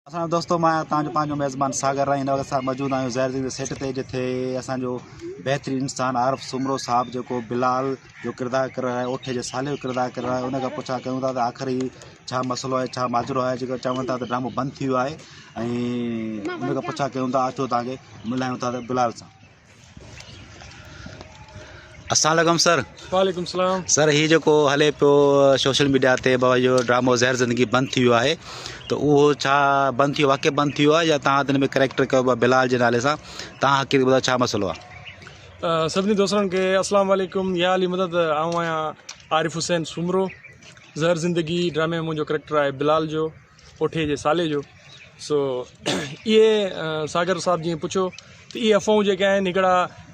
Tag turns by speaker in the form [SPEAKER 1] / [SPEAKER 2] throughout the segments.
[SPEAKER 1] اسان دوستو مان آهيان توهان جو پنهنجو ميزبان ساگر رائي هن وقت اسان موجود آهيون زهر زندگي سيٽ تي جتي اسان جو بهترين انسان عارف سومرو صاحب جيڪو بلال جو ڪردار ڪري رهيو آهي اوٺي جي سالي جو ڪردار ڪري رهيو آهي ان کان پڇا ڪيون ٿا ته آخر هي ڇا مسئلو آهي ڇا ماجرو آهي جيڪو چون ٿا ته ڊرامو بند ٿي ويو آهي ۽ ان کان پڇا ڪيون ٿا اچو توهان کي ملايون ٿا بلال سان السلام عليڪم سر.
[SPEAKER 2] وعليڪم السلام.
[SPEAKER 1] سر هي جيڪو هلي پيو سوشل ميڊيا تي بابا جو ڊرامو زهر زندگي بند ٿي ويو آهي ته اهو ڇا بند ٿي ويو واقعي بند ٿي ويو آهي يا توهان ان ۾ ڪريڪٽر ڪيو پيا بلال جي نالي سان توهان حقيقت ٻڌايو ڇا مسئلو آهي.
[SPEAKER 2] سڀني دوستن کي السلام عليڪم يا علي مدد آئون آهيان عارف حسين سومرو زهر زندگي ڊرامي ۾ منهنجو ڪريڪٽر آهي بلال جو اوٺي جي سالي جو سو اهي ساگر صاحب جيئن پڇيو ته اهي افواهون جيڪي آهن هڪڙا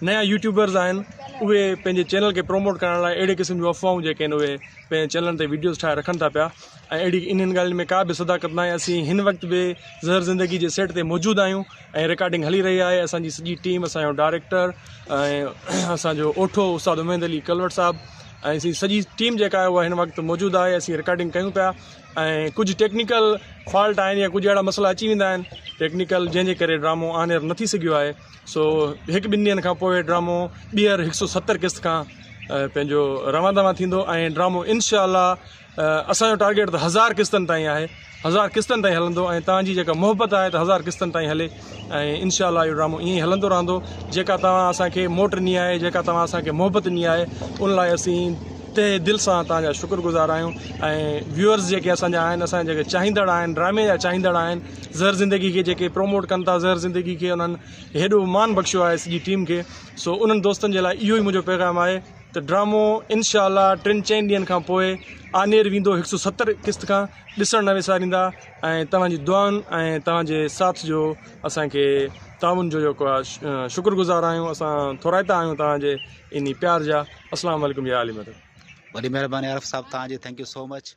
[SPEAKER 2] نيا يوٽيوبرز آهن اهي پنهنجي چينل کي پروموٽ ڪرڻ لاء اهڙي قسم جون افواهون جيڪي آهن اهي پنهنجي چينلن تي ويڊيوز ٺاهي رکن ٿا پيا ۽ اهڙي انهن ڳالهين ۾ ڪا به صداقت ناهي اسين هن وقت به زهر زندگي جي سيٽ تي موجود آهيون ۽ رڪارڊنگ هلي رهي آهي اسانجي سڄي ٽيم اسانجو ڊائريڪٽر ۽ اسانجو اوٺو استاد اميد علي ڪلوٽ صاحب ۽ اسين سڄي ٽيم جيڪا آهي اها هن وقت موجود آهي اسين رڪارڊنگ ڪيون پيا ۽ ڪجهه ٽيڪنيڪل فالٽ آهن يا ڪجهه اهڙا مسئلا اچي ويندا آهن ٽيڪنيڪل جنهن جي ڪري ڊرامو آن ايئر نه ٿي سگهيو آهي سو هڪ ٻن ڏينهن کان پوء ڊرامو ٻيهر هڪ سو ستر قسط کان پنهنجو روان دوان ٿيندو ۽ ڊرامو انشاء الله اسانجو ٽارگيٽ ته هزار قسطن تائين آهي هزار قسطن تائين هلندو ۽ توهان جي جيڪا محبت آهي ته هزار قسطن تائين هلي ۽ انشاء الله اهو ڊرامو ائين ئي هلندو رهندو جيڪا توهان اسان کي موٽ ڏني آهي جيڪا توهان اسان کي محبت ڏني آهي ان لاء اسين تهه دل سان توهان جا شڪر گذار آهيون ۽ ويورز جيڪي اسان جا آهن اسان جا جيڪي چاهيندڙ آهن ڊرامي جا چاهيندڙ آهن زهر زندگي کي جيڪي پروموٽ ڪن ٿا زهر زندگي کي انهن هيڏو مان بخشيو آهي سڄي ٽيم کي سو انهن دوستن جي لاء اهو ئي منهنجو پيغام آهي ته ڊرامو انشاء الله ٽن چئن ڏينهن کان پوء آنير ويندو هڪ سو ستر قسط کان ڏسڻ نه وساريندا ۽ توهان جي دعائن ۽ توهان جي ساٿ جو اسان کي تعاون جو جيڪو آهي شڪر گذار آهيون اسان ٿورائتا آهيون توهان جي انهي پيار جا السلام عليڪم يا علي مدد.
[SPEAKER 1] وڏي مهرباني عارف صاحب توهان جي thank you so much.